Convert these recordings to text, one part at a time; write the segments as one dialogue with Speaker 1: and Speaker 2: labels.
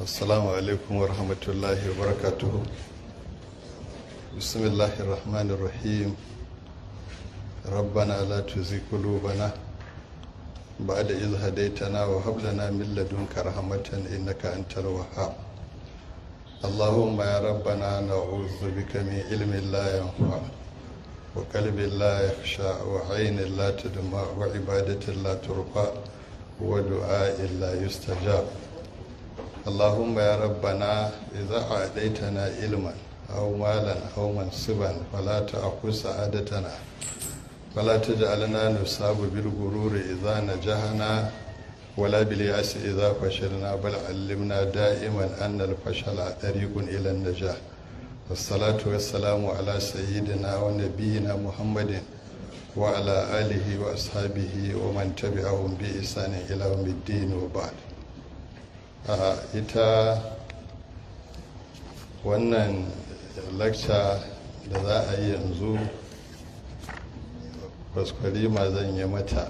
Speaker 1: السلام عليكم ورحمة الله وبركاته. بسم الله الرحمن الرحيم. ربنا لا تزغ قلوبنا بعد إذ هديتنا وهب لنا من لدنك رحمة إنك أنت الوهاب. اللهم يا ربنا نعوذ بك من علم لا ينفع، وقلب لا يخشع، وعين لا تدمع، وعبادة لا ترفع، ودعاء لا يستجاب. اللهم يا ربنا إذا أعطيتنا علما أو مالا أو منصبا فلا تأخذ سعادتنا، ولا تجعلنا نصاب بالغرور إذا نجحنا، ولا باليأس إذا فشلنا، بل علمنا دائما أن الفشل طريق إلى النجاح. والصلاة والسلام على سيدنا ونبينا محمد وعلى آله وأصحابه ومن تبعهم بإحسان إلى يوم الدين، وبعد. Ita wannan lecture da za a yi yanzu, kwaskwarima zan yi mata.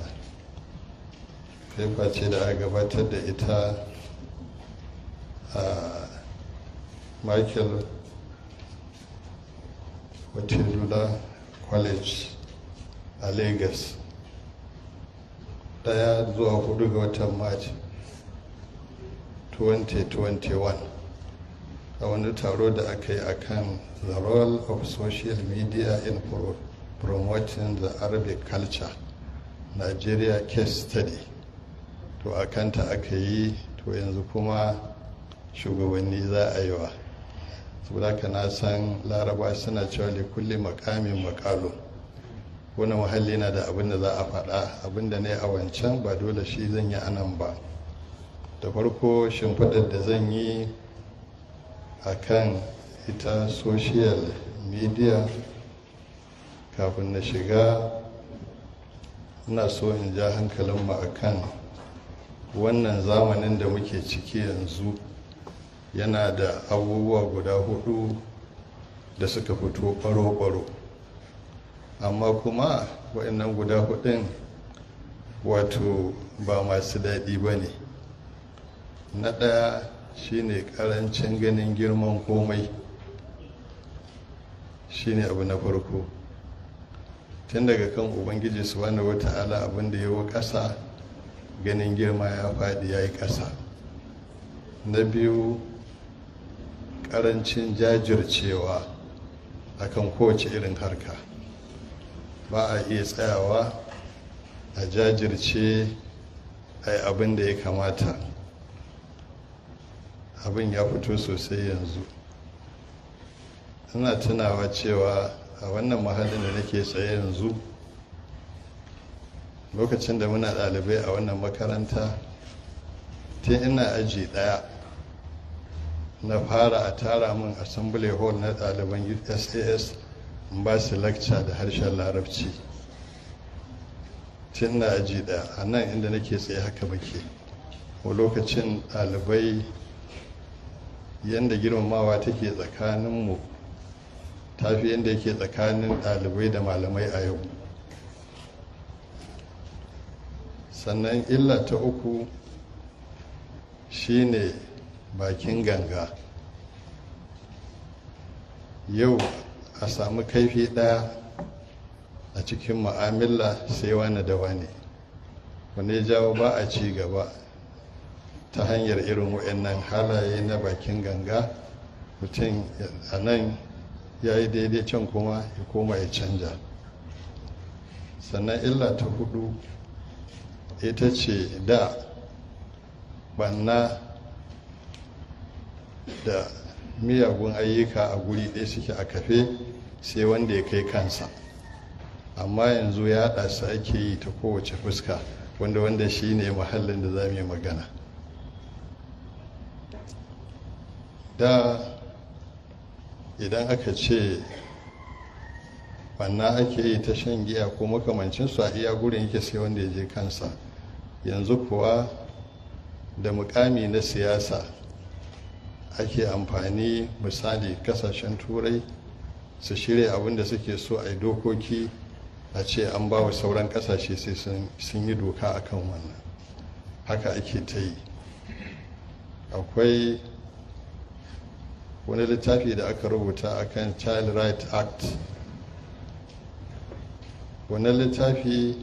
Speaker 1: Paper ce da aka gabatar da ita a Michael Otedola College a Lagos, 1 zuwa 4 ga watan March 2021, a wani taro da aka yi akan "The role of social media in promoting the Arabic culture, Nigeria case study". To, a kanta aka yi. To, yanzu kuma shugabanni za a yi wa. Saboda haka na san Laraba suna cewa لكل مقام مقال. Wani muhalli na da abin da za a faɗa. Abin da ne a wancan ba dole shi zan yi anan ba. Da farko, shimfiɗar da zan yi a kan ita social media, kafin na shiga, ina so in ja hankalinmu a kan wannan zamanin da muke ciki yanzu. Yana da abubuwa guda hudu da suka fito ɓaro-ɓaro, amma kuma waɗannan guda hudun wato ba masu daɗi ba ne. Na ɗaya shine ƙarancin ganin girman komai, shine abu na farko, tun daga kan Ubangiji Subhanahu Wata'ala, abin da ya wa ƙasa, ganin girma ya faɗi, ya yi ƙasa. Na biyu, ƙarancin jajircewa akan kowace irin harka. Ba a iya tsayawa a jajirce a yi abin da ya kamata. Abin ya fito sosai yanzu. Ina tunawa cewa a wannan mahallin da nake tsaye yanzu, lokacin da muna ɗalibai a wannan makaranta, tun ina aji ɗaya na fara a tara min assembly hall na ɗaliban SAS in ba su lecture da harshen Larabci. Tun ina aji ɗaya, a nan inda nake tsaye haka muke. Lokacin ɗalibai, yadda girmamawa take tsakaninmu tafi yadda yake tsakanin ɗalibai da malamai a yau. Sannan illa ta uku shine bakin ganga. Yau a samu kaifi ɗaya a cikin ma'amala sai wani da wani, wani ya jawo ba a ci gaba ta hanyar irin waɗannan halaye na bakin ganga. Mutum a nan ya yi daidai, can kuma ya koma ya canja. Sannan illa ta hudu ita ce da banna da miyagun ayyuka a guri ɗaya suke a kafe, sai wanda ya kai kansa. Amma yanzu ya haɗa su ake yi ta kowace fuska, wanda shi ne mahallin da za mu yi magana. Da idan aka ce banna ake yi ta shan giya ko makamancinsu, a iya gurin yake, sai wanda ya je kansa. Yanzu kuwa da mukami na siyasa ake amfani. Misali, kasashen Turai su shirya abin da suke so a yi dokoki, a ce an ba wa sauran kasashe sai sun yi doka akan wannan. Haka ake ta yi. Akwai Wani littafi da aka rubuta akan Child Right Act, wannan littafi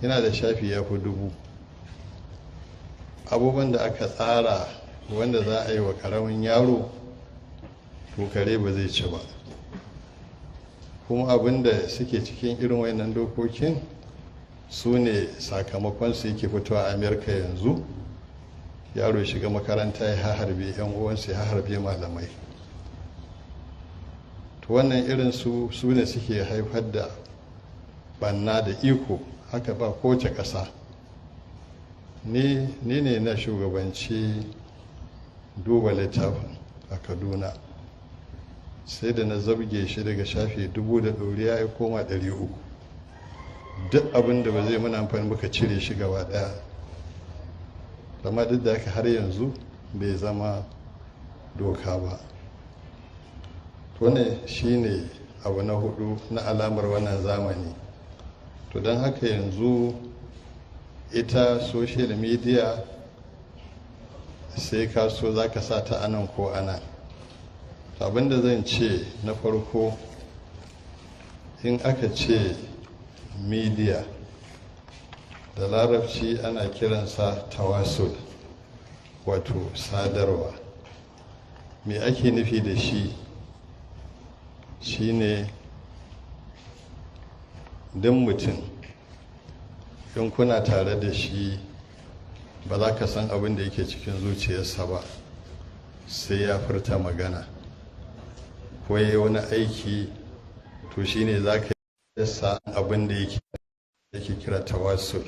Speaker 1: yana da shafi ya fi 1000. Abubuwan da aka tsara wanda za a yi wa karamin yaro, to kare ba zai ci ba. Kuma abin da suke cikin irin wayannan dokokin su ne sakamakon su yake fitowa a Amerika yanzu. Yaro shiga makaranta ya harbe yan uwansa, ya harbe malamai. To wannan irin su su ne suke haifar da banna da iko haka ba kowace ƙasa. Ni ne na shugabanci duba littafin a Kaduna, sai da na zabge shi daga shafi 1000 da ɗoriya ya koma 300. Duk abin da ba zai muna amfani muka cire shi gaba ɗaya. Amma duk da haka har yanzu bai zama doka ba. Wannan shine abu na hudu na alamar wannan zamani. To don haka yanzu ita social media, sai ka so za ka sa ta anan ko anan. Abinda zan ce na farko, in aka ce media da Larabci ana kiransa tawasul, wato sadarwa. Me ake nufi da shi? Shine don mutum in kuna tare da shi, ba za ka san abin da yake cikin zuciyarsa ba sai ya furta magana ko ya yi wani aiki. To shine za ka yasa abin da yake kira tawassul,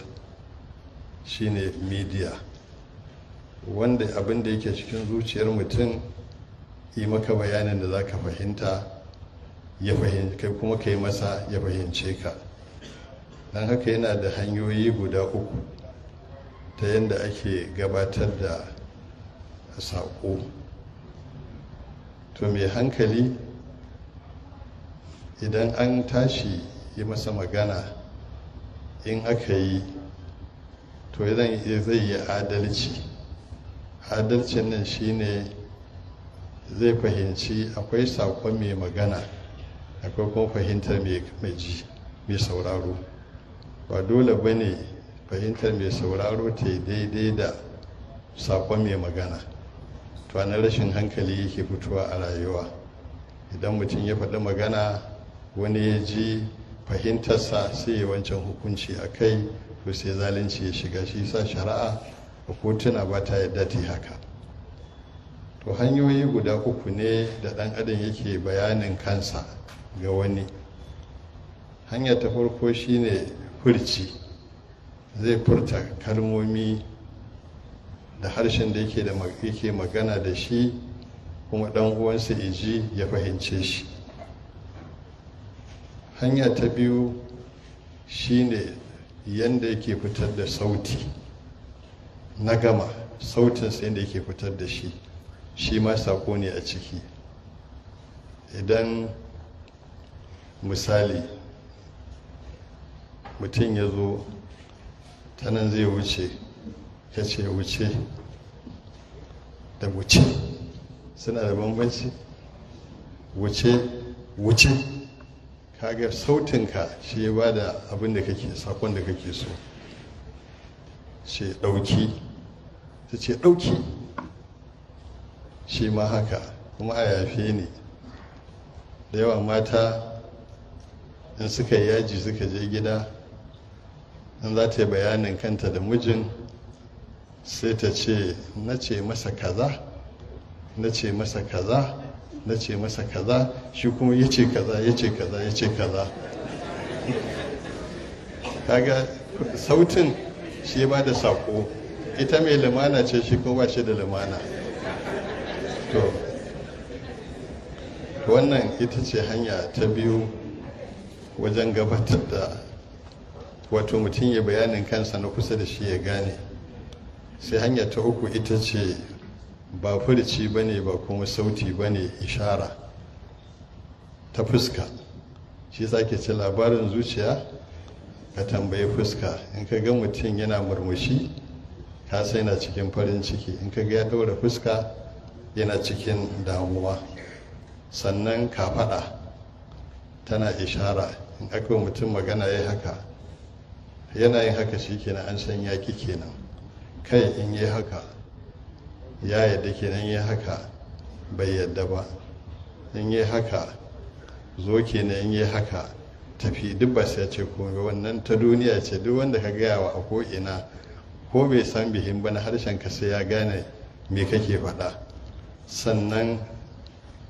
Speaker 1: shine media, wanda abin da yake cikin zuciyar mutum yi maka bayanin da za ka fahimta, ya fahimci kai, kuma ka yi masa ya fahimce ka. Don haka yana da hanyoyi guda uku ta yadda ake gabatar da saƙo. To mai hankali, idan an tashi yi masa magana, in aka yi, to zai yi adalci. Adalcin nan shine zai fahimci akwai saƙon mai magana, akwai kuma fahimtar mai ji, mai sauraro. Ba dole ba ne fahimtar mai sauraro ta yi daidai da saƙon mai magana. To na rashin hankali yake fitowa a rayuwa. Idan mutum ya faɗi magana, wani ya ji fahimtarsa, sai ya wancan hukunci a kai, to sai zalunci ya shiga. Shi sa shari'a a kotuna ba ta yadda ta yi haka. To hanyoyi guda uku ne da ɗan adam yake bayanin kansa ga wani. Hanya ta farko shine furci. Zai furta kalmomi da harshen da yake magana da shi, kuma ɗan uwansa iji ya fahimce shi. Hanya ta biyu shine yanda yake fitar da sauti na gama sautinsa, yadda yake fitar da shi, shi ma sako ne a ciki. Idan misali mutum ya zo ta nan zai wuce, ya ce "Wuce" da "wuce" suna da bambanci. "Wuce", "wuce", kaga sautinka shi ya ba da abin da kake, sakon da kake so. Ce "ɗauki", ta ce "ɗauki", shi ma haka. Kuma a yafe ni, da yawa mata in suka yi yaji suka je gida, in za ta yi bayanin kanta da mijin, sai ta ce, "Na ce masa kaza, na ce masa kaza, na ce masa kaza, shi kuma ya ce kaza, ya ce kaza, ya ce kaza." Kaga sautin shi ba da sako. Ita mai lumana ce, shi kuma ba shi da lumana. To wannan ita ce hanya ta biyu wajen gabatar da, wato mutum ya bayanin kansa na kusa da shi ya gane. Sai hanya ta uku, ita ce ba furci ba ne, ba kuma sauti ba ne, ishara ta fuska. Shi ke ce labarin zuciya ka tambayi fuska. In ka ga mutum yana murmushi, ka sai na cikin farin ciki. In ka ga ya ɗaura fuska, Yana cikin damuwa. Sannan kafaɗa tana ishara. In aka mutum magana ya haka, yana yin haka, shi kenan, an san yaƙi kenan. Kai in yi haka, ya yadda kenan. Yi haka, bai yadda ba. In yi haka, zo kenan. In yi haka, tafi. Duk ba sai ce komai. Wannan ta duniya ce. Duk wanda ka gaya wa a ko'ina, ko bai san bihin ba na harshen ka, sai ya gane me kake faɗa. Sannan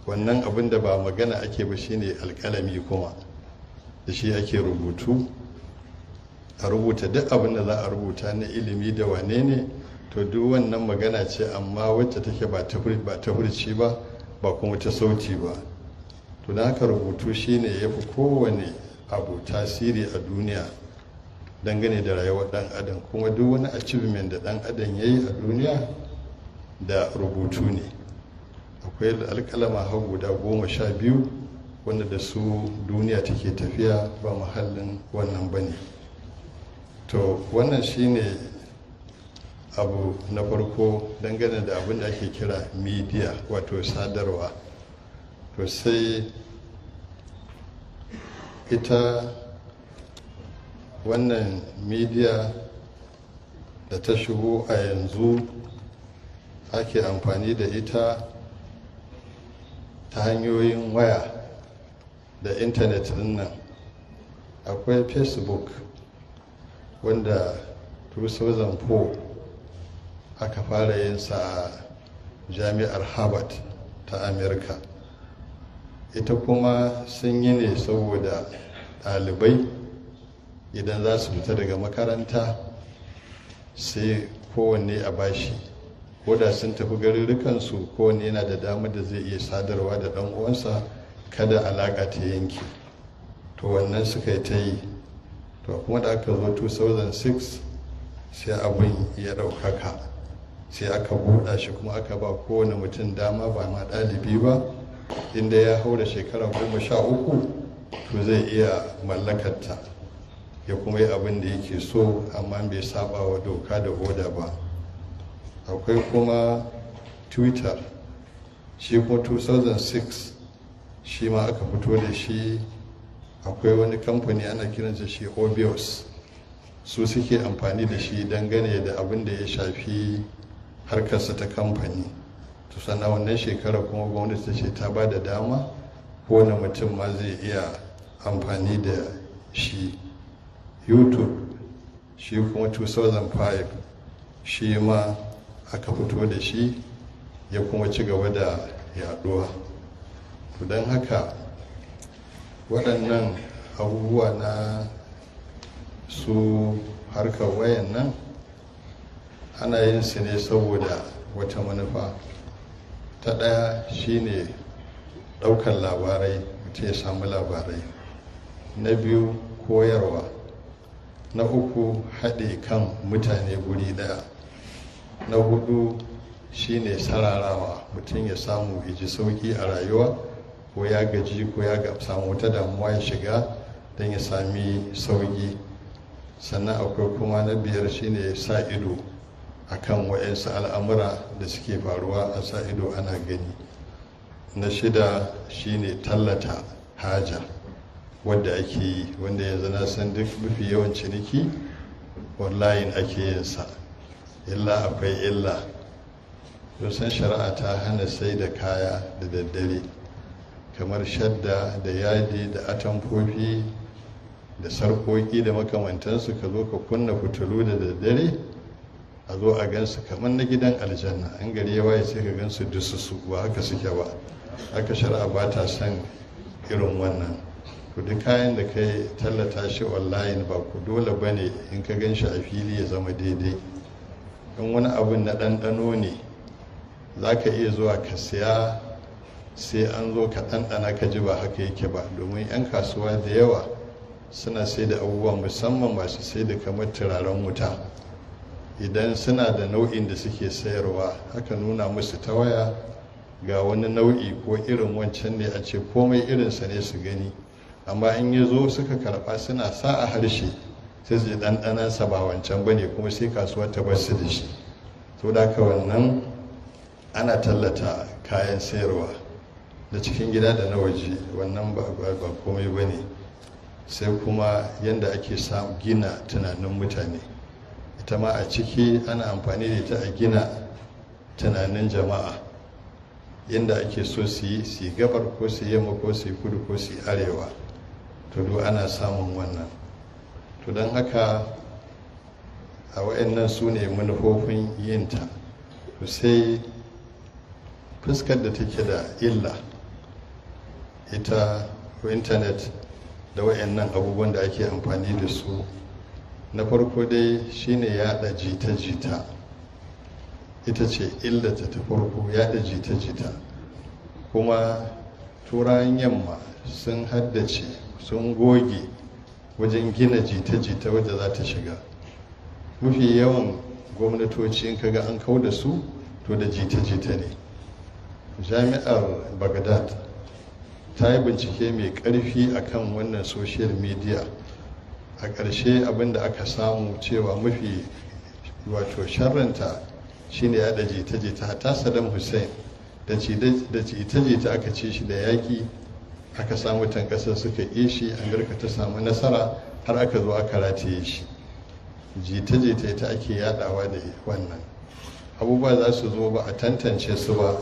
Speaker 1: wannan abin da ba magana ake ba shine alƙalami kuma, da shi ake rubutu, a rubuta duk abin da za a rubuta na ilimi da wane ne. To, duk wannan magana ce, amma wacce take ba ta furci ba, ba kuma ta sauti ba. To, da haka rubutu shine ya fi kowane abu tasiri a duniya dangane da rayuwar dan adam. Kuma duk wani achievement da dan adam ya yi a duniya da rubutu ne. Akwai alkalama har guda 12 wanda da su duniya take tafiya. Ba muhallin wannan ba ne. To, wannan shine abu na farko dangane da abin da ake kira media, wato sadarwa. To, sai ita wannan media da ta shigo a yanzu, ake amfani da ita ta hanyoyin waya da intanet din nan. Akwai Facebook, wanda 2004 aka fara yin sa a Jami'ar Harvard ta America. Ita kuma sun yi ne saboda ɗalibai idan za su fita daga makaranta, sai kowanne a bashi, ko da sun tafi garurrukansu, kowanne yana da damar da zai iya sadarwa da ɗan uwansa, kada alaƙa ta yanke. To, wannan suka yi ta yi. To, kuma da aka zo 2006, sai abin ya ɗaukaka, sai aka buɗa shi, kuma aka ba kowane mutum dama, ba ma ɗalibi ba, inda ya haura shekara 13, to zai iya mallakarta ya kuma yi abin da yake so, amma bai saba wa doka da oda ba. Akwai kuma Twitter. Shi kuma 2006 shi ma aka fito da shi. Akwai wani kamfani ana kiransa shi Obios, su suke amfani da shi dangane da abin da ya shafi harkarsa ta kamfani. To, sannan wannan shekara kuma gwamnati ta ce ta ba da dama, kowane mutum ma zai iya amfani da shi. YouTube shi kuma 2005 shi ma aka fito da shi, ya kuma ci gaba da yaduwa. To, don haka waɗannan abubuwa na su harkar wayan nan ana yin su ne saboda wata manufa. Ta ɗaya shine ɗaukar labarai, mutum ya samu labarai. Na biyu, koyarwa. Na uku, haɗe kan mutane guri ɗaya. Na hudu shine sararawa, mutum ya samu ji sauƙi a rayuwa, ko ya gaji ko ya samu wata damuwa, ya shiga don ya sami sauƙi. Sannan akwai kuma na biyar, shine sa ido akan wa'yansu al'amura da suke faruwa, a sa ido ana gani. Na shida shine tallata haja wadda ake yi, wanda yanzu na san duk mafi yawan ciniki online ake yin sa. Illa akwai illa. San shari'a ta hana sai da kaya da daddare, kamar shadda da yadi da atamfofi da sarkoki da makamantansu. Ka zo ka kunna fitilu da daddare, a zo a gansu kamar na gidan aljanna. An gari ya waye, sai ka gansu dususu, ba haka suke ba. Haka shari'a ba ta son irin wannan. To, duk kayan da kai tallata shi online, ba ku dole ba ne in ka gan shi a fili ya zama daidai. In wani abun na ɗanɗano ne, za ka iya zuwa ka siya, sai an zo ka ɗanɗana, ka ji ba haka yake ba. Domin 'yan kasuwa da yawa suna sai da abubuwa, musamman masu sai da kamar turaren wuta. Idan suna da nau'in da suke sayarwa, haka nuna musu ta waya ga wani nau'i, ko irin wancan ne, a ce komai irinsa ne, su gani. Amma in ya zo suka karɓa, suna sa a harshe, sai su ji ɗanɗanansa ba wancan ba ne, kuma sai kasuwa ta bar su da shi. To, da haka wannan ana tallata kayan sayarwa na cikin gida da na waje. Wannan ba komai ba ne. Sai kuma yadda ake gina tunanin mutane, ita ma a ciki ana amfani da ita a gina tunanin jama'a yadda ake so su yi, su gabar ko su yamma ko su kudu ko su arewa. To duk ana samun wannan. To don haka a wayannan su ne manufofin yinta. To sai fuskar da take da illa, ita intanet da wayannan abubuwan da ake amfani da su. Na farko dai shine yada jita-jita. Ita ce illata ta farko, yada jita-jita. Kuma turawan yamma sun haddace, sun goge wajen gina jita-jita wadda za ta shiga. Mafi yawan gwamnatoci in kaga an kau da su, to da jita-jita ne. Jami'ar Baghdad ta yi bincike mai ƙarfi akan wannan social media. A ƙarshe abinda aka samu cewa mafi wato sharranta shine yada jita-jita. Hatta Saddam Hussein da jita-jita aka ci shi da yaƙi, aka samu tan ƙasar suka ƙi shi, Amurka ta samu nasara, har aka zo aka rataye shi. Jita-jita ita ake yadawa da wannan. Abubuwa za su zo ba a tantance su ba,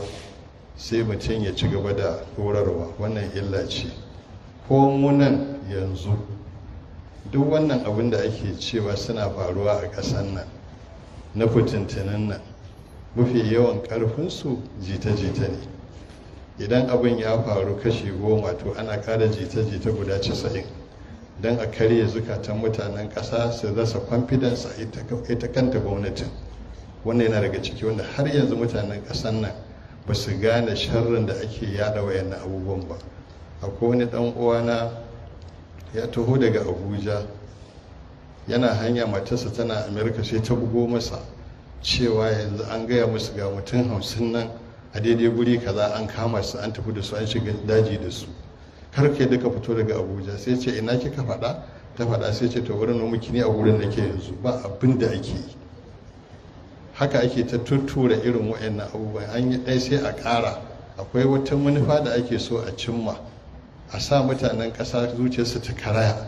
Speaker 1: sai mutum ya ci gaba da horarwa. Wannan illa ce. Ko munan yanzu duk wannan abin da ake cewa suna faruwa a ƙasar nan na fitintunan nan, mafi yawan ƙarfinsu jita-jita ne. Idan abin ya faru kashi 10, to ana ƙara jita-jita guda 90 don a karya zukatan mutanen ƙasa su rasa confidence a ita kanta gwamnatin. Wannan yana daga ciki wanda har yanzu mutanen ƙasar nan ba su gane sharrin da ake yada wayannan abubuwan ba. Akwai wani dan uwana ya taho daga Abuja, yana hanya, matarsa tana Amerika, sai ta bugo masa cewa yanzu an gaya musu ga mutum 50 nan a daidai guri kaza, an kama su, an tafi da su, an shiga daji da su, kar kai duka fito daga Abuja. Sai ce, "Ina kika faɗa?" Ta faɗa. Sai ce, "To wurin miki ne a wurin da ke yanzu ba abin da ake yi." Haka ake ta tuttura irin waɗannan abubuwan. An yi ɗaya sai a ƙara. Akwai wata manufa da ake so a cimma, a sa mutanen ƙasa zuciyarsu ta karaya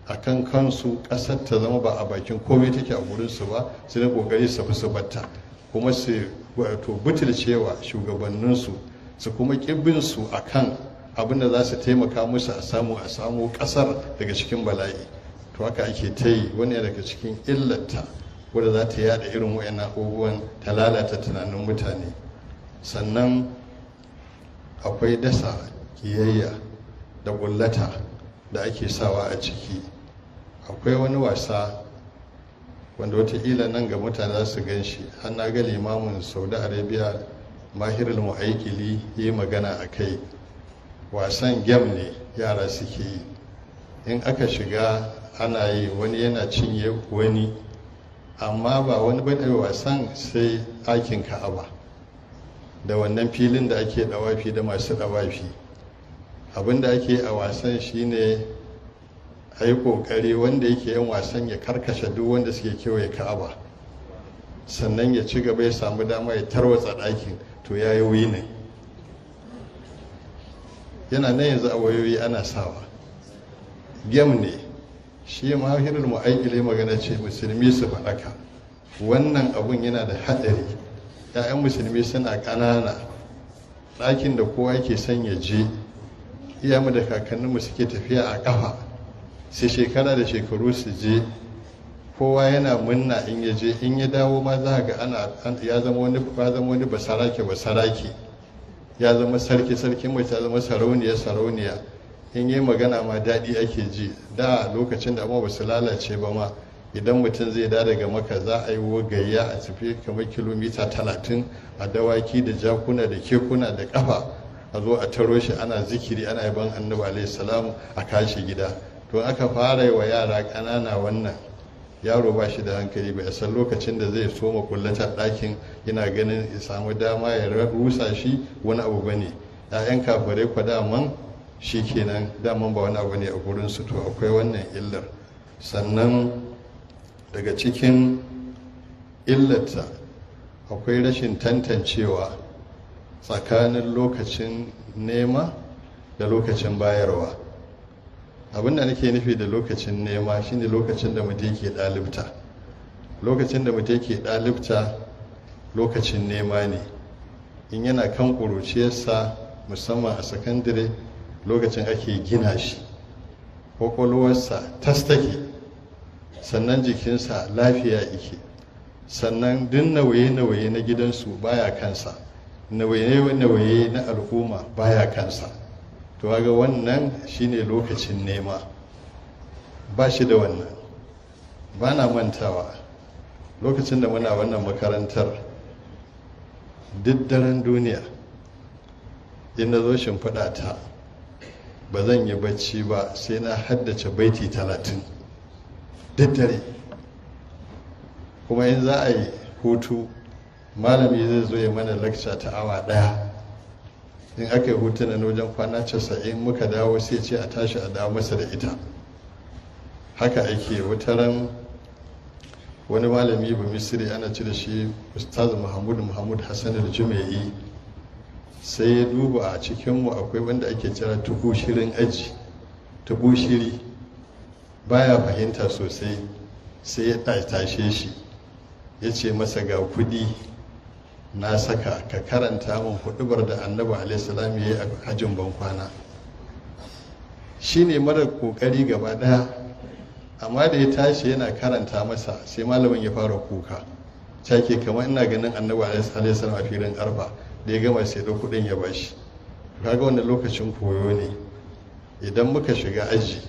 Speaker 1: a kan kansu, ƙasar ta zama ba a bakin komai take a gurinsu ba, su na ƙoƙari su fi su batta, kuma su wato butulcewa shugabanninsu, su kuma ƙibinsu a kan abin da za su taimaka musu a samu ƙasar daga cikin bala'i. To haka ake ta yi. Wani daga cikin illata wadda za ta yada irin wayannan abubuwan ta lalata tunanin mutane. Sannan akwai dasa kiyayya da ƙullata da ake sawa a ciki. Akwai wani wasa wanda watakila nan ga mutane za su gan shi, har na ga limamin Saudi Arabia Mahirul Mu'aikili yi magana a kai. Wasan game ne yara suke yi. In aka shiga ana yi, wani yana cinye wani, amma ba wani bane wasan sai ɗakin Ka'aba da wannan filin da ake dawafi da masu dawafi. Abin da ake a wasan shine a yi ƙoƙari wanda yake yin wasan ya karkashe duk wanda suke kewaye Ka'aba, sannan ya ci gaba, ya samu dama ya tarwatsa ɗakin, to ya yi winning. Yana nan yanzu a wayoyi ana sawa. Game ne. Shi Mahirul Mu'aikili magana ce musulmi su faɗaka, wannan abun yana da haɗari. 'Ya'yan musulmi suna ƙanana, ɗakin da kowa ke son ya je, iyamu da kakanninmu suke tafiya a ƙafa sai shekara da shekaru su je, kowa yana munna in ya je. In ya dawo ma za ga ana ya zama wani basarake basarake, ya zama sarki sarki, mace ya zama sarauniya sarauniya. In yi magana ma daɗi ake ji. Da lokacin da amma ba su lalace ba ma, idan mutum zai da daga Maka, za a yi gayya a tafi kamar kilomita 30 a dawaki da jakuna da kekuna da kafa, a zo a taro shi, ana zikiri, ana yaban Annabi alaihi salam, a kashi gida. To aka fara yi wa yara ƙanana wannan, yaro ba shi da hankali, bai san lokacin da zai soma kullatar ɗakin, yana ganin ya samu dama ya rusa shi wani abu bane. 'Ya'yan kafirai kwa daman shi kenan, daman ba wani abu ne a gurinsu. To akwai wannan illar. Sannan daga cikin illata akwai rashin tantancewa. tsakanin lokacin nema da lokacin bayarwa. Abin da nake nufi da lokacin nema shine lokacin da mutum yake ɗalibta. Lokacin da mutum yake ɗalibta lokacin nema ne. In yana kan ƙuruciyarsa, musamman a sakandire, lokacin ake gina shi, kwakwalwarsa tas take, sannan jikinsa lafiya yake, sannan duk nauye-nauye na gidansu baya kansa, nauye-nauye na al'umma baya kansa. To ga wannan shine lokacin nema. Ba shi da wannan. Ba na mantawa lokacin da muna wannan makarantar, duk daren duniya in na zo shimfiɗa ta ba zan yi bacci ba sai na haddace baiti 30 duk dare. Kuma in za a yi hutu, malami zai zo ya mana lakca ta awa 1. In aka yi hutu na wajen kwana 90 muka dawo, sai ce a tashi a dawo masa da ita. Haka ake. Wataran wani malami ba Misiri, ana ci da shi Ustaz Muhammad Muhammad Hassan al-Jumai, sai ya duba a cikinmu akwai wanda ake kira tukushirin aji, tukushiri, baya fahimta sosai. Sai ya tashe shi, ya ce masa, ga kudi na saka ka karanta min hudubar da Annabi alaihissalam ya yi a hajjin bankwana. Shi ne mara kokari gaba daya, amma da ya tashi yana karanta masa, sai malamin ya fara kuka, take kamar ina ganin Annabi alaihissalam a filin Arfa. Da ya gama, sai da kudin ya bashi. Kaga wannan lokacin koyo ne. Idan muka shiga aji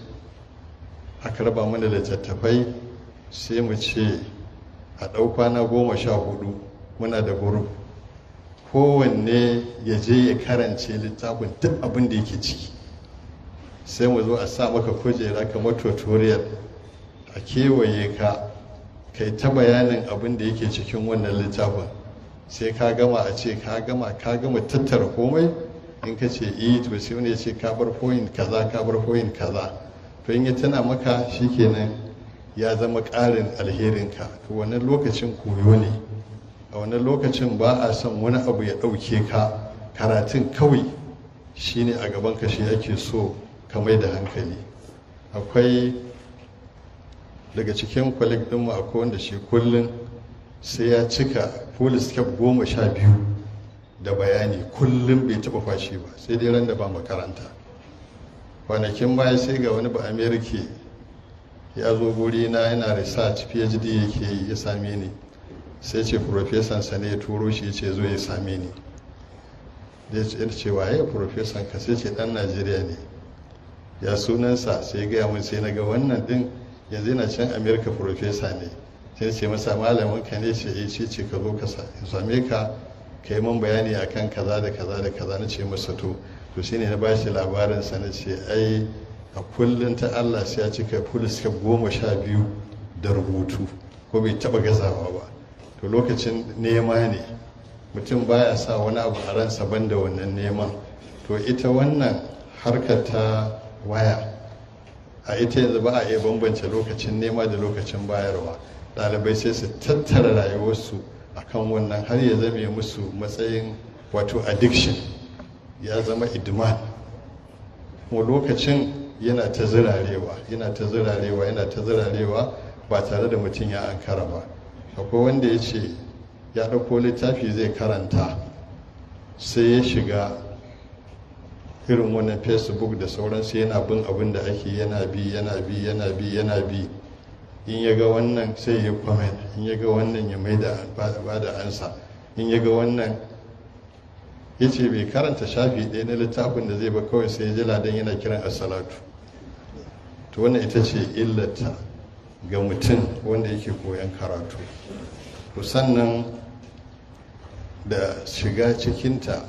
Speaker 1: aka raba mana littattafai, sai mu ce a ɗau kwana 14 muna da group, kowanne ya je ya karance littafin, duk abin da yake ciki. Sai mu zo a sa maka kujera kamar tutorial, a kewaye ka, kai ta bayanin abin da yake cikin wannan littafin. Sai ka gama, a ce ka gama, ka gama tattara komai? In ka ce eh, to sai wani ya ce ka bar point kaza, ka bar point kaza. To in ya tana maka, shikenan, ya zama ƙarin alherinka. To wannan lokacin koyo ne. A wannan lokacin ba a son wani abu ya ɗauke ka. Karatun kawai shine a gaban ka, shi ake so ka mai da hankali. Akwai daga cikin colleague ɗinmu, akwai wanda shi kullum sai ya cika foolscap 12 da bayani kullum, bai taɓa fashi ba sai dai ran da ba makaranta. Kwanakin baya sai ga wani ba Amerika ya zo guri na, yana research, PhD yake yi. Ya same ni, sai ce profesan sa ne ya turo shi, ce zo ya same ni. Da ya ce, waye profesan ka? Sai ce dan Najeriya ne. Ya sunansa? Sai ya gaya mun. Sai na ga wannan din yanzu yana can Amerika, profesa ne. Sai ce masa, malamin ka ne? Ce eh. Ce ce ka zo ka same ka, ka yi min bayani akan kaza da kaza da kaza. Na ce masa to. To shine na bashi labarin sa, na ce ai a kullum ta Allah sai ya cika foolscap 12 da rubutu, ko bai taba gazawa ba. To lokacin nema ne, mutum baya sa wani abu a ransa banda wannan neman. To ita wannan harkar ta waya, a ita yanzu ba a iya bambance lokacin nema da lokacin bayarwa. Ɗalibai sai su tattara rayuwarsu akan wannan har ya zame musu matsayin wato addiction, ya zama idman. Kuma lokacin yana ta zirarewa, yana ta zirarewa, yana ta zirarewa ba tare da mutum ya ankara ba. Akwai wanda ya ce ya ɗauko littafi zai karanta, sai ya shiga irin wannan Facebook da sauransu, yana bin abin da ake, yana bi, yana bi, yana bi, yana bi. In ya ga wannan sai ya comment, in ya ga wannan ya mai da ba da ansa, in ya ga wannan. Ya ce bai karanta shafi ɗaya na littafin da zai ba, kawai sai ya ji ladan yana kiran assalatu. To wannan ita ce illata ga mutum wanda yake koyan karatu. To sannan da shiga cikinta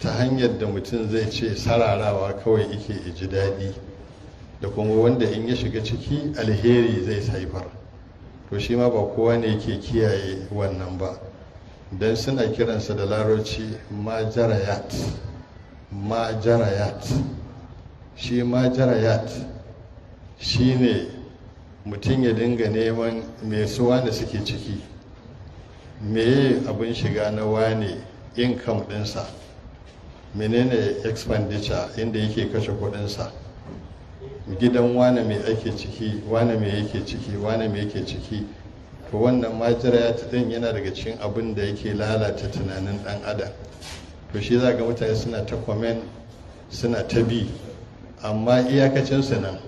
Speaker 1: ta hanyar da mutum zai ce sararawa kawai yake ji daɗi, da kuma wanda in ya shiga ciki alheri zai haifar, to shi ma ba kowa ne yake kiyaye wannan ba, don suna kiransa da Larabci majarayat, majarayat. Shi majarayat shi ne mutum ya dinga neman me su wane suke ciki, meye abin shiga na wane. income ɗinsa, menene expenditure, inda yake kashe kuɗinsa, gidan wane mai ake ciki, wane mai yake ciki, wane mai yake ciki. To wannan majira din yana daga cikin abin da yake lalata tunanin dan adam. To shi za ga mutane suna ta comment, suna ta bi, amma iyakacinsu nan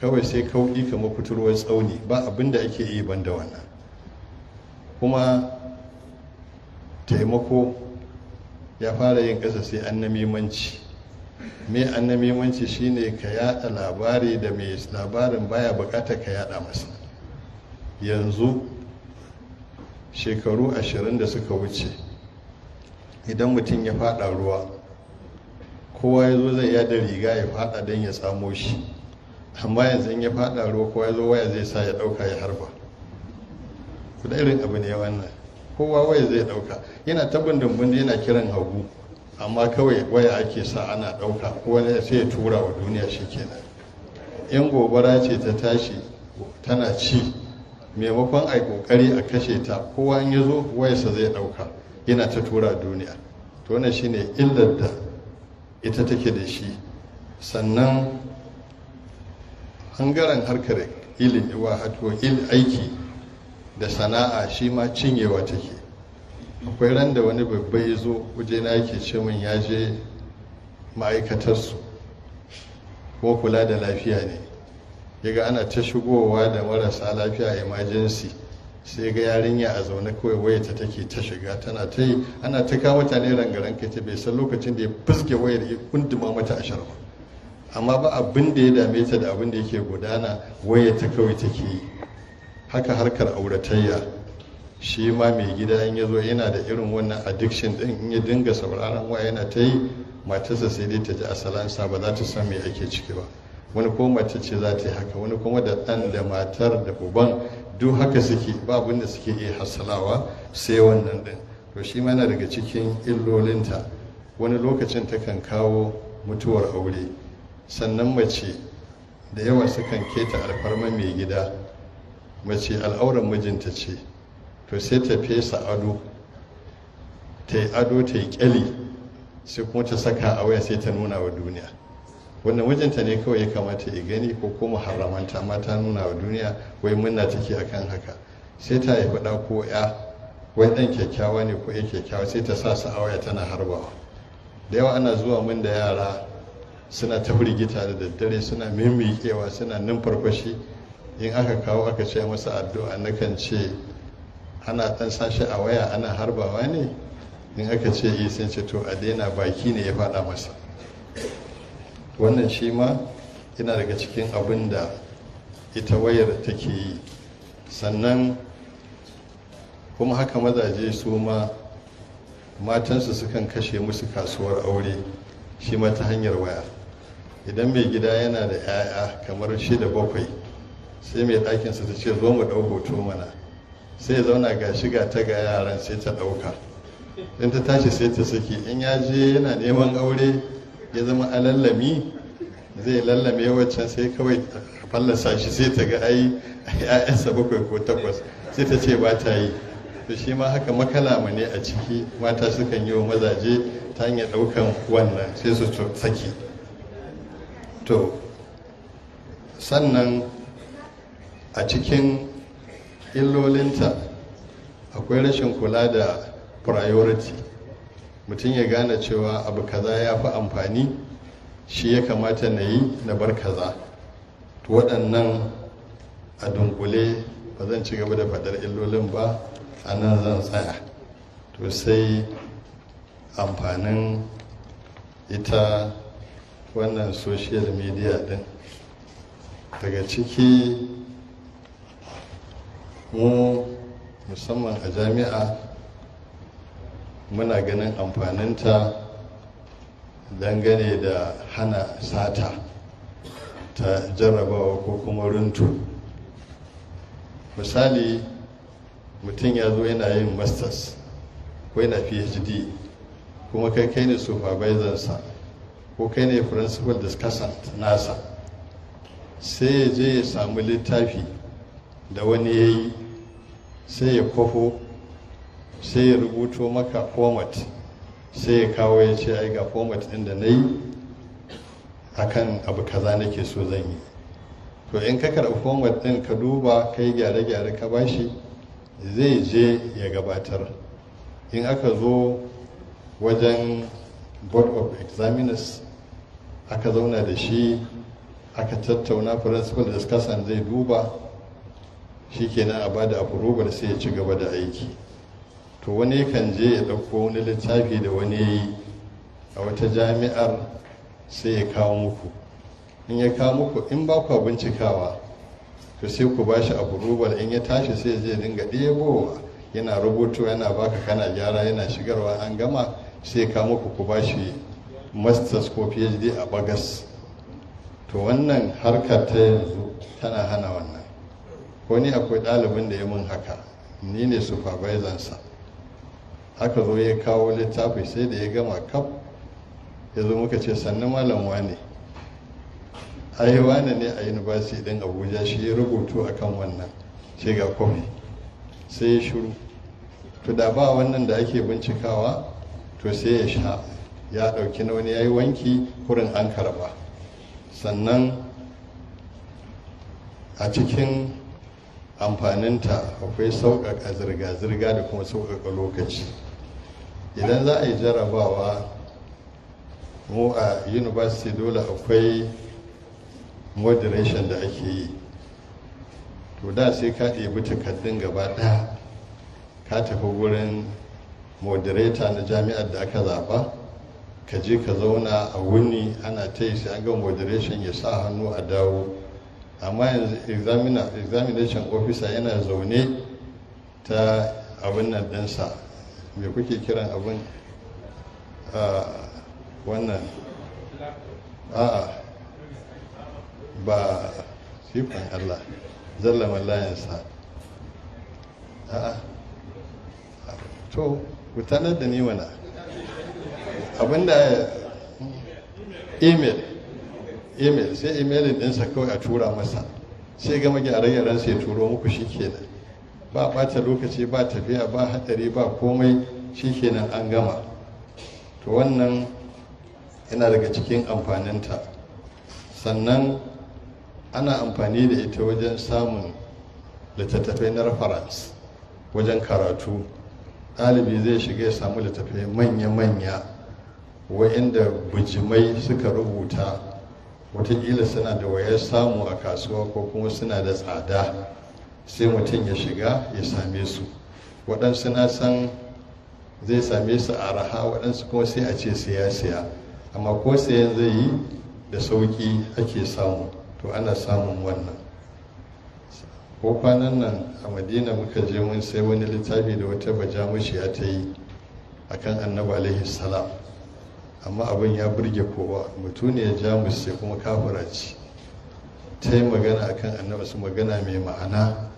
Speaker 1: kawai sai kauɗi kamar kuturwar tsauni, ba abin da ake yi ban da wannan. Kuma taimako ya fara yin ƙasa sai annamimanci. Me annamimanci? Shine ka yada labari da mai labarin baya bukatar ka yada masa. Yanzu shekaru 20 da suka wuce, idan mutum ya fada ruwa, kowa ya zo zai yada riga ya fada don ya tsamo shi. Amma yanzu in ya fada ruwa, kowa ya zo waya zai sa ya dauka ya harba. Kuda irin abu ne wannan, kowa waya zai dauka, yana ta bindin yana kiran hagu, amma kawai waya ake sa ana dauka, kowa sai ya tura wa duniya shikenan. In gobara ce ta tashi tana ci, maimakon a yi kokari a kashe ta, kowa in ya zo wayarsa zai dauka yana ta tura duniya. To wannan shine illar da ita take da shi. Sannan hangaren harkar ilimi wato aiki da sana'a, shi ma cinyewa take. Akwai ran da wani babba ya zo wajena yake ce min ya je ma'aikatarsu ko kula da lafiya ne, yaga ana ta shigowa da marasa lafiya emergency, sai ga yarinya a zaune kawai wayarta take ta shiga tana ta yi, ana ta kawo mutane rangaran kai, ta bai san lokacin da ya fuske wayar ya kunduma mata ashar ba. Amma ba abin da ya dame ta da abin da yake gudana, wayar ta kawai take yi. Haka harkar auratayya, shi ma mai gida in ya zo yana da irin wannan addiction din, in ya dinga sauraron waya yana ta yi, matarsa sai dai ta ji asalansa, ba za ta san me ake ciki ba. Wani ko mace ce za ta yi haka, wani kuma da ɗan da matar da uban duk haka suke, ba abin da suke iya hasalawa sai wannan ɗin. To shi ma yana daga cikin illolinta. Wani lokacin takan kawo mutuwar aure. Sannan mace da yawa sukan keta alfarma mai gida. Mace al'auran mijinta ce, to sai ta fesa ado, ta yi ado, ta yi kyali, sai kuma ta saka a waya sai ta nuna wa duniya. Wanda mijinta ne kawai ya kamata ya gani ko kuma haramanta, amma ta nuna wa duniya, wai murna take akan haka. Sai ta haifi ɗa ko ya, wai ɗan kyakkyawa ne ko ya kyakkyawa, sai ta sa su a waya tana harbawa. Da yawa ana zuwa min da yara suna ta firgita da daddare, suna mimmiƙewa, suna numfarfashi. In aka kawo aka ce masa addu'a, nakan ce ana ɗan sashi a waya ana harbawa ne. In aka ce yi, sai ce to a daina, baki ne ya faɗa masa. Wannan shi ma yana daga cikin abin da ita wayar take yi. Sannan kuma haka mazaje su ma matansu sukan kashe musu kasuwar aure, shi ma ta hanyar waya. Idan mai gida yana da 'ya'ya kamar 6, 7, sai mai ɗakinsa ta ce zo mu ɗau hoto mana, sai ya zauna ga shiga ta ga yaran, sai ta ɗauka. In ta tashi sai ta saki. In ya je yana neman aure ya zama alallami, zai lallame waccan, sai kawai fallasa shi, sai ta ga ai 'ya'yansa 7 ko 8, sai ta ce ba ta yi. To shi ma haka makalama ne a ciki, mata sukan yi wa mazaje ta hanyar ɗaukan wannan sai su saki. To sannan a cikin illolinta akwai rashin kula da priority. Mutum ya gane cewa abu kaza ya fi amfani, shi ya kamata na yi, na bar kaza. To waɗannan a dunkule, ba zan ci gaba da faɗar illolin ba, a nan zan tsaya. To sai amfanin ita wannan social media din. Daga ciki, mu musamman a jami'a muna ganin amfaninta dangane da hana sata ta jarrabawa ko kuma runtu. Misali, mutum ya zo yana yin masters ko yana PhD, kuma kai kai ne supervisor sa ko kai ne principal discussant nasa, sai ya je ya samu littafi da wani ya yi, sai ya kwafo. Sai ya rubuto maka format, sai ya kawo, ya ce, "Ai ga format ɗin da na yi akan abu kaza nake so zan yi." To, in ka karɓi format ɗin, ka duba, ka yi gyare-gyare, ka bashi, zai je ya gabatar. In aka zo wajen board of examiners, aka zauna da shi, aka tattauna, principal discussant zai duba, shikenan, a bada approval, sai ya ci gaba da aiki. To, wani kan je ya ɗauko wani littafi da wani ya yi a wata jami'ar, sai ya kawo muku. In ya kawo muku, in ba ku bincikawa, to sai ku ba shi approval. In ya tashi, sai je dinga ɗebowa, yana rubutu, yana baka, kana gyara, yana shigarwa. An gama, sai kawo muku, ku ba shi masters ko PhD a bagas. To, wannan harkar ta yanzu tana hana wannan. Ko ni akwai ɗalibin da ya mun haka, ni ne supervisor sa. Aka zo ya kawo littafi, sai da ya gama kaf ya zo, muka ce, "Sannu, malam wane. Ai wane ne a university din Abuja, shi ya rubutu akan wannan." Ce, "Ga kofi." Sai ya shiru. To, da ba wannan da ake bincikawa, to sai ya sha, ya ɗauki na wani, ya yi wanki kurin, an karba. Sannan a cikin amfaninta akwai sauƙaƙa zirga-zirga da kuma sauƙaƙa lokaci. Idan za a yi jarabawa, mu a university dole akwai moderation da ake yi. To, da sai ka ɗebi takardun gaba ɗaya, ka tafi wurin moderator na jami'ar da aka zaɓa, ka je ka zauna a wuni ana ta yi, sai an ga moderation, ya sa hannu, a dawo. Amma yanzu examination officer yana zaune ta abin nan ɗinsa, me kuke kiran abin wannan? A'a, ba sifan Allah zalla mallayansa. A'a, to, ku da ni mana abinda. Email, sai email ɗinsa kawai a tura masa, sai gama gyare-gyaren, sai turo muku, shikenan. Ba ɓata lokaci, ba tafiya, ba haɗari, ba komai, shikenan, an gama. To, wannan yana daga cikin amfaninta. Sannan ana amfani da ita wajen samun littattafai na reference wajen karatu. Ɗalibi zai shiga ya samu littattafai manya-manya wa'inda bujimai suka rubuta, watakila suna da wayar samu a kasuwa ko kuma suna da tsada, sai mutum ya shiga ya same su. Waɗansu na san zai same su a raha, waɗansu kuma sai a ce siya siya, amma ko sayan zai yi, da sauƙi ake samu. To, ana samun wannan. Ko kwanan nan a Madina muka je, mun sai wani littafi da wata Bajamushiya ta yi akan Annabi alaihi salam, amma abin ya burge kowa. Mutuniyar Jamus sai kuma kafira ce, ta yi magana akan Annabi, su magana mai ma'ana.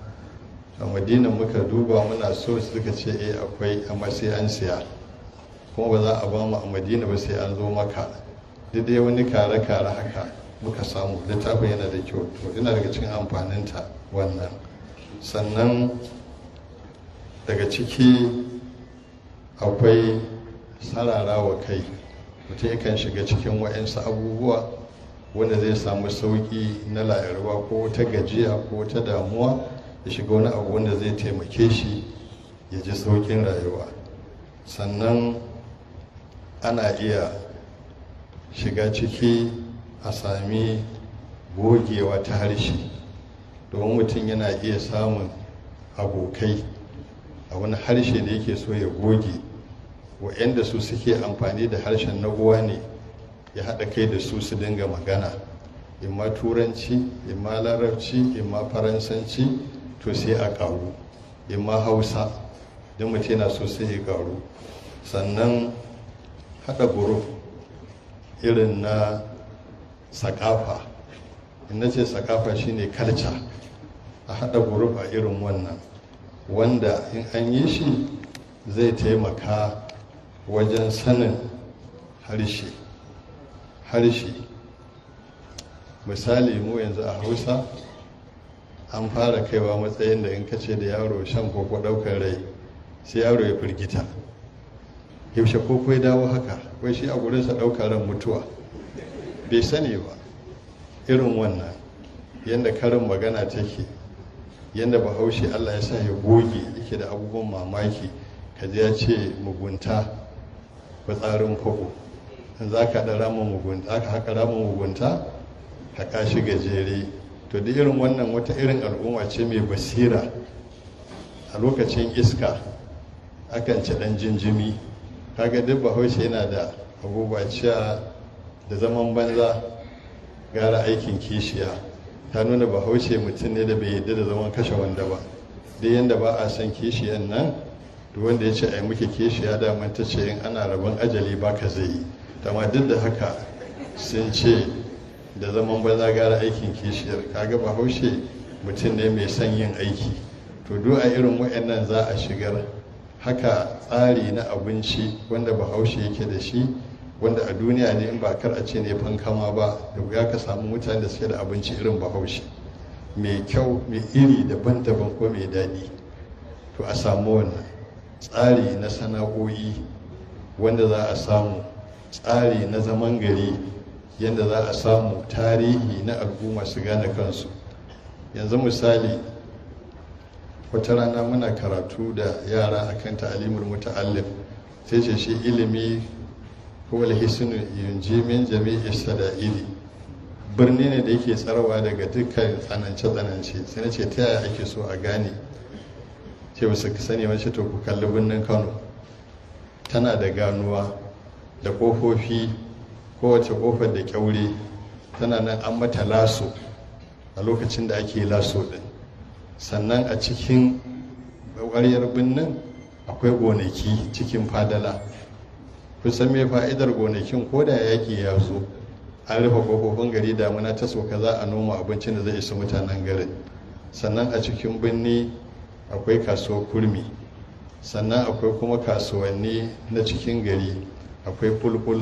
Speaker 1: A Madina muka duba, muna so, suka ce, "Eh, akwai, amma sai an siya, kuma ba za a ba mu a Madina ba, sai an zo Maka." Duk dai wani kare-kare haka muka samu. Littafin yana da kyau. To, ina daga cikin amfaninta wannan. Sannan daga ciki akwai sararawa kai. Mutum yakan shiga cikin wa'yansu abubuwa wanda zai samu sauƙi na layarwa ko ta gajiya ko ta damuwa, ya shiga wani abu wanda zai taimake shi ya ji sauƙin rayuwa. Sannan ana iya shiga ciki a sami gogewa ta harshe, domin mutum yana iya samun abokai a wani harshe da yake so ya goge, wa'yanda su suke amfani da harshen na uwa ne, ya haɗa kai da su, su dinga magana, imma Turanci, imma Larabci, imma Faransanci, to sai a ƙaru, imma Hausa, don mutum yana so sai ya ƙaru. Sannan haɗa group irin na sakafa, in na ce sakafa shine culture, a haɗa group a irin wannan, wanda in an yi shi zai taimaka wajen sanin harshe. Misali, mu yanzu a Hausa an fara kaiwa matsayin da in ka ce da yaro shan koko ɗaukar rai, Sai yaro ya firgita, yaushe koko ya dawo haka? Wai shi a gurinsa ɗaukar ran mutuwa, bai sani ba. Irin wannan yadda karin magana take, yadda Bahaushe Allah ya sa ya goge yake da abubuwan mamaki. Kaji ya ce mugunta fitsarin kwabo, in za ka haɗa ramin mugunta, aka haƙa ramin mugunta haƙa shi gajere. To duk irin wannan wata irin al'umma ce mai basira. A lokacin iska akan ci ɗan jinjimi. Kaga duk Bahaushe yana da abubuwa cewa da zaman banza gara aikin kishiya. Ta nuna Bahaushe mutum ne da bai yarda da zaman kashe wanda ba. Duk yanda ba a san kishiyan nan, duk wanda ya ce ai muke kishiya, daman ta ce in ana rabon ajali ba ka zai yi. Amma duk da haka sun ce da zaman banza gara aikin kishiyar. Kaga Bahaushe mutum ne mai son yin aiki. To duk a irin waɗannan za a shigar. Haka tsari na abinci wanda Bahaushe yake da shi, wanda a duniya ne in ba kar a ce ne fankama ba, da wuya ka samu mutane da suke da abinci irin Bahaushe, mai kyau, mai iri daban-daban ko mai daɗi. To a samu wannan tsari na sana'o'i wanda za a samu tsari na zaman gari, yadda za a samu tarihi na al'umma su gane kansu. Yanzu misali, wata rana muna karatu da yara akan ta'alimul muta'allim, sai ce shi ilimi huwal hisnu yunji min jami'i sada'ili, birni ne da yake tsarawa daga dukkan tsanance-tsanance. Sai na ce ta yaya ake so a gane? Ce ba su sani ba. Ce to ku kalli birnin Kano, tana da ganuwa da ƙofofi, kowace ƙofar da kyaure, tana nan an mata laso a lokacin da ake laso din. Sannan a cikin ƙwaryar birnin akwai gonaki cikin fadala. Kusan me fa'idar gonakin? Ko da yaƙi ya zo, an rufe kofofin gari, damuna ta soka, za a noma abincin da zai isa mutanen garin. Sannan a cikin birni akwai kasuwar kurmi, sannan akwai kuma kasuwanni na cikin gari, akwai fulful,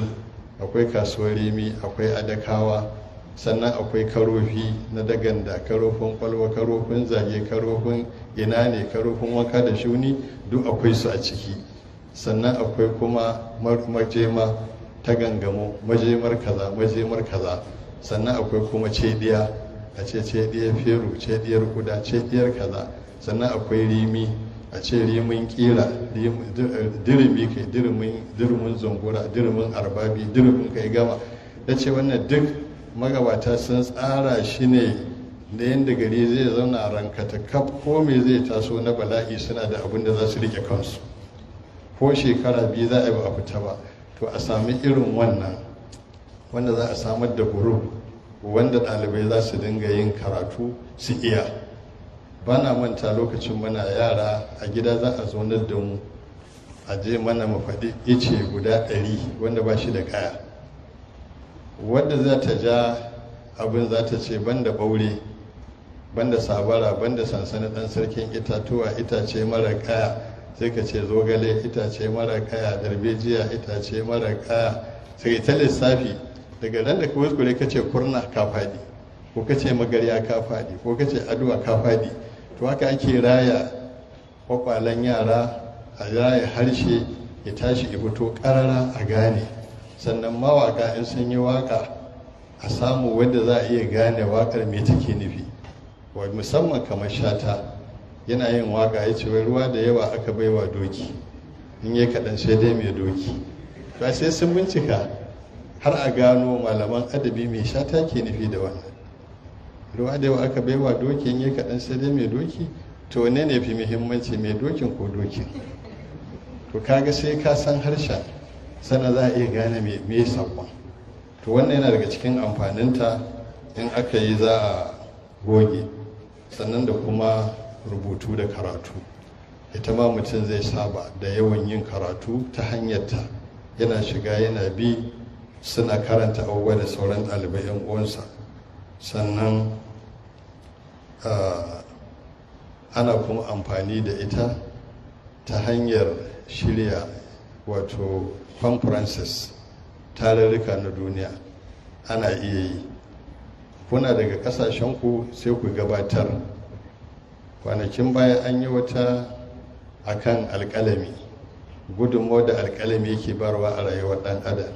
Speaker 1: akwai kasuwar rimi, akwai adakawa, sannan akwai karofi na daganda, karofin kwalwa, karofin zage, karofin ina ne, karofin wanka da shuni, duk akwai su a ciki. Sannan akwai kuma majema ta gangamo, majemar kaza, majemar kaza. Sannan akwai kuma cediya, a ce cediyar feru, cediyar kuda, cediyar kaza. Sannan akwai rimi, a ce rimin kira, dirimi, kai dirimin zungura, dirimin arbabi, dirimin kai gama. Da ce wannan duk magabata sun tsara shi ne da yadda gari zai zauna rankata kaf, ko me zai taso na bala'i suna da abin da za su rike kansu. Ko shekara 2 za a yi ba a fita ba. To a sami irin wannan wanda za a samar da group wanda ɗalibai za su dinga yin karatu su iya. Ba na manta lokacin muna yara, a gida za a zaunar da mu, a je mana mu faɗi ice guda 100 wanda ba shi da kaya. Wadda za ta ja abin za ta ce banda ɓaure, banda sabara, banda sansani ɗan sarkin itatuwa, itace mara kaya, sai ka ce zogale itace mara kaya, darbejiya itace mara kaya, sai ta lissafi. Daga ran da ka kuskure ka ce kurna, ka faɗi, ko ka ce magarya, ka faɗi, ko ka ce aduwa, ka faɗi. To haka ake raya kwakwalen yara, a raya harshe ya tashi ya fito ƙarara a gane. Sannan mawaka in sun yi waka, a samu wanda za a iya gane wakar me take nufi. Musamman kamar Shata, yana yin waka ya ce wai ruwa da yawa aka baiwa doki, in yi kaɗan sai dai mai doki. To sai sun bincika har a gano malaman adabi mai Shata ke nufi da wannan ruwa da yawa aka baiwa doki, in yi kaɗan sai dai mai doki. To ne ne fi muhimmanci, mai dokin ko dokin? To kaga sai ka san harshen sannan za a iya gane me saƙon. To wannan yana daga cikin amfaninta in aka yi za a goge. Sannan da kuma rubutu da karatu, ita ma mutum zai saba da yawan yin karatu ta hanyarta, yana shiga yana bi suna karanta abubuwa da sauran ɗalibai 'yan uwansa. Sannan ana kuma amfani da ita ta hanyar shirya wato conferences, tarurruka na duniya ana iya yi. Kuna daga kasashenku sai ku gabatar. Kwanakin baya an yi wata akan alƙalami, gudunmawar da alƙalami yake barwa a rayuwar ɗan adam.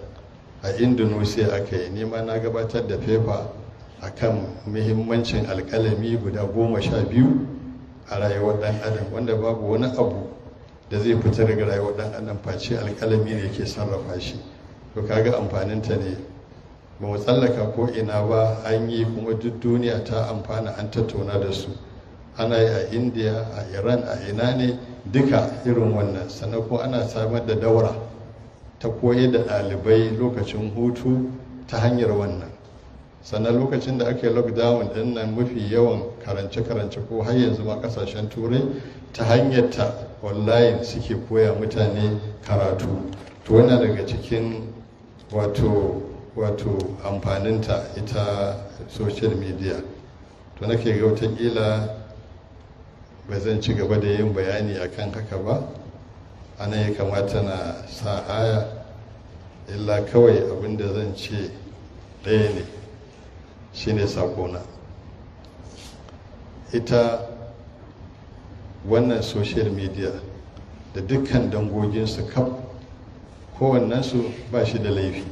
Speaker 1: A Indonesia aka yi, nema na gabatar da fefa akan muhimmancin alƙalami guda 12 a rayuwar ɗan adam, wanda babu wani abu da zai fita daga rayuwar ɗan adam face alƙalami ne yake sarrafa shi. To kaga amfaninta ne ba mu tsallaka ko ina ba, an yi kuma duk duniya ta amfana, an tattauna da su. Ana yi a India, a Iran, a ina ne duka irin wannan. Sannan kuma ana samar da daura ta koyar da ɗalibai lokacin hutu ta hanyar wannan. Sannan lokacin da aka yi lockdown din nan, mafi yawan karance-karance ko har yanzu ma kasashen Turai ta hanyar ta online suke koya mutane karatu. To wannan daga cikin wato amfaninta ita social media. To nake ga watakila ba zan ci gaba da yin bayani akan haka ba, anan ya kamata na sa aya. Illa kawai abinda zan ce ɗaya ne, shine sakona. Ita wannan social media da dukkan dangoginsu kaf, kowannensu ba shi da laifi,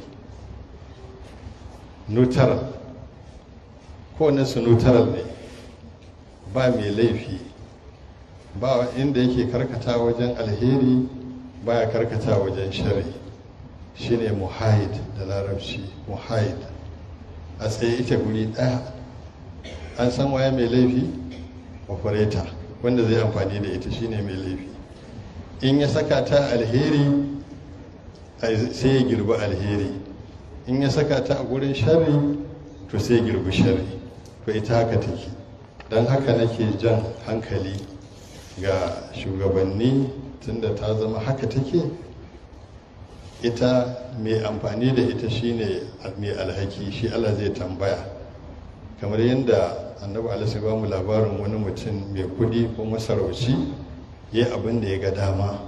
Speaker 1: neutral, kowannensu neutral ne, ba mai laifi, ba inda yake karkata wajen alheri, baya karkata wajen shari. Shine muhayid da Larabci, muhayid, a tsaye ita guri ɗaya. An san waye mai laifi? Operator, wanda zai amfani da ita shine mai laifi. In ya saka ta alheri, sai ya girbi alheri. In ya saka ta a gurin sharri, to sai ya girbi sharri. To ita haka take. Don haka nake jan hankali ga shugabanni, tunda ta zama haka take, ita mai amfani da ita shine mai alhaki, shi Allah zai tambaya. Kamar yadda Annabi alaihi ba mu labarin wani mutum mai kudi ko masarauci, ya abin da ya ga dama,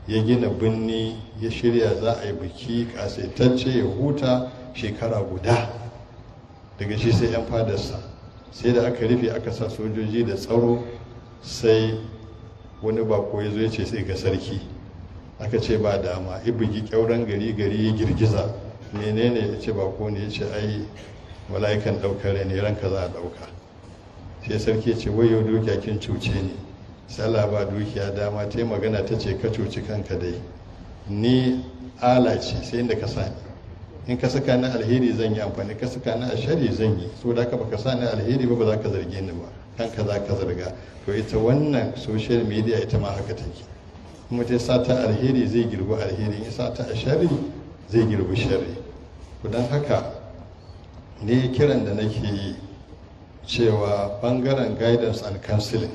Speaker 1: ya gina birni, ya shirya za a yi biki kasaitacce, ya huta shekara guda, daga shi sai 'yan fadarsa. Sai da aka rufe, aka sa sojoji da tsaro, sai wani bako ya zo ya ce sai ga sarki. Aka ce ba dama. Ibugi kyauran gari, gari ya girgiza. Menene? Ya ce bako ne. Ya ce ai mala'ikan ɗaukar rai ne, ranka za a ɗauka. Sai sarki ya ce, wayo dukiya, kin cuce ni. Sallah ba dukiya dama ta yi magana, ta ce, ka cuci kanka dai, ni ala ce, sai inda ka sani. In ka saka ni alheri zan yi amfani, ka saka ni a shari zan yi. So da ka baka sa ni alheri ba, ba za ka zarge ni ba, kanka za ka zarga. To ita wannan social media ita ma haka take. Kuma ta sa ta alheri, zai girbi alheri. In sa ta a shari, zai girbi shari. To don haka ne kiran da nake yi cewa bangaren guidance and counseling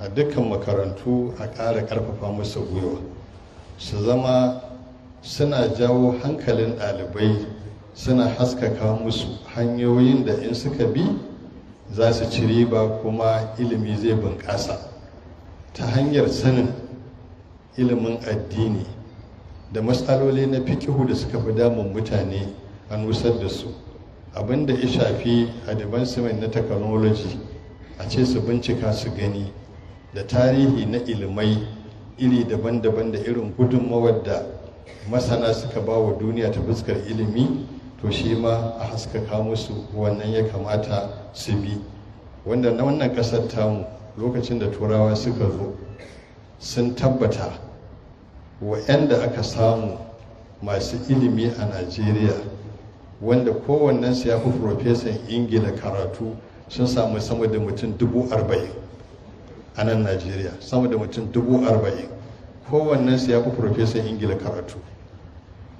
Speaker 1: a dukkan makarantu, a ƙara ƙarfafa musu gwiwa, su zama suna jawo hankalin ɗalibai, suna haskaka musu hanyoyin da in suka bi za su ci riba kuma ilimi zai bunƙasa, ta hanyar sanin ilimin addini da matsaloli na fikihu da suka fi damun mutane, a nusar da su. Abinda ya shafi advancement na technology, a ce su bincika su gani, da tarihi na ilimai iri daban-daban da irin gudunmawar da masana suka ba wa duniya ta fuskar ilimi, to shi ma a haskaka musu wannan ya kamata su bi. Wanda na wannan kasar tamu, lokacin da Turawa suka zo, sun tabbata wa'yanda aka samu masu ilimi a Najeriya, wanda kowannensu ya fi profesan Ingila karatu, sun samu sama da mutum 40,000 a nan Najeriya. Sama da mutum 40,000, kowannensu ya fi profesan Ingila karatu.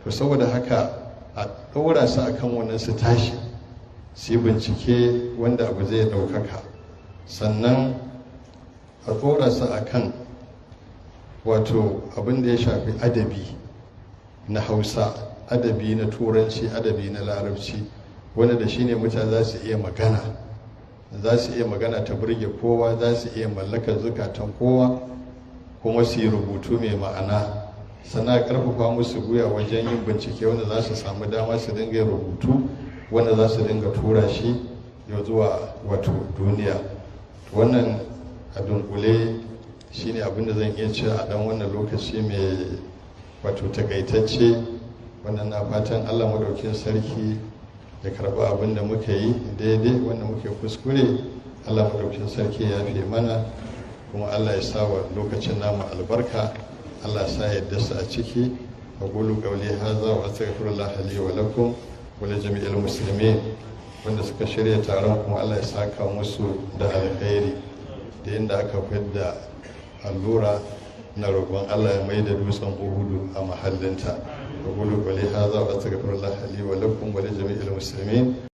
Speaker 1: To saboda haka a ɗora su akan wannan, su tashi su yi bincike wanda abu zai ɗaukaka. Sannan a ɗora su akan wato abin da ya shafi adabi na Hausa, adabi na Turanci, adabi na Larabci, wanda da shine mutane za su iya magana, za su iya magana ta burge kowa, za su iya mallakar zukatan kowa, kuma su yi rubutu mai ma'ana. Sannan karfafa musu gwiwa wajen yin bincike wanda za su samu dama su dinga yin rubutu wanda za su dinga tura shi ya zuwa wato duniya. Wannan a dunkule Shine abin da zan iya cewa a dan wannan lokaci mai wato takaitacce. Wannan na fatan Allah madaukin sarki ya karɓi abin da muka yi daidai, wanda muke kuskure Allah madaukin sarki ya fi mana, kuma Allah ya sa wa lokacin namu albarka, Allah ya sa yadda su a ciki. Aqulu qawli hadha wa astaghfirullah li wa lakum wa li jami'il muslimin. Wanda suka shirya taron kuma Allah ya saka musu da alkhairi, da inda aka fidda allura na roƙon Allah ya mai da dutsen Uhudu a mahallinta. Aqulu qawli hadha wa astaghfirullah li wa lakum wa li jami'il muslimin.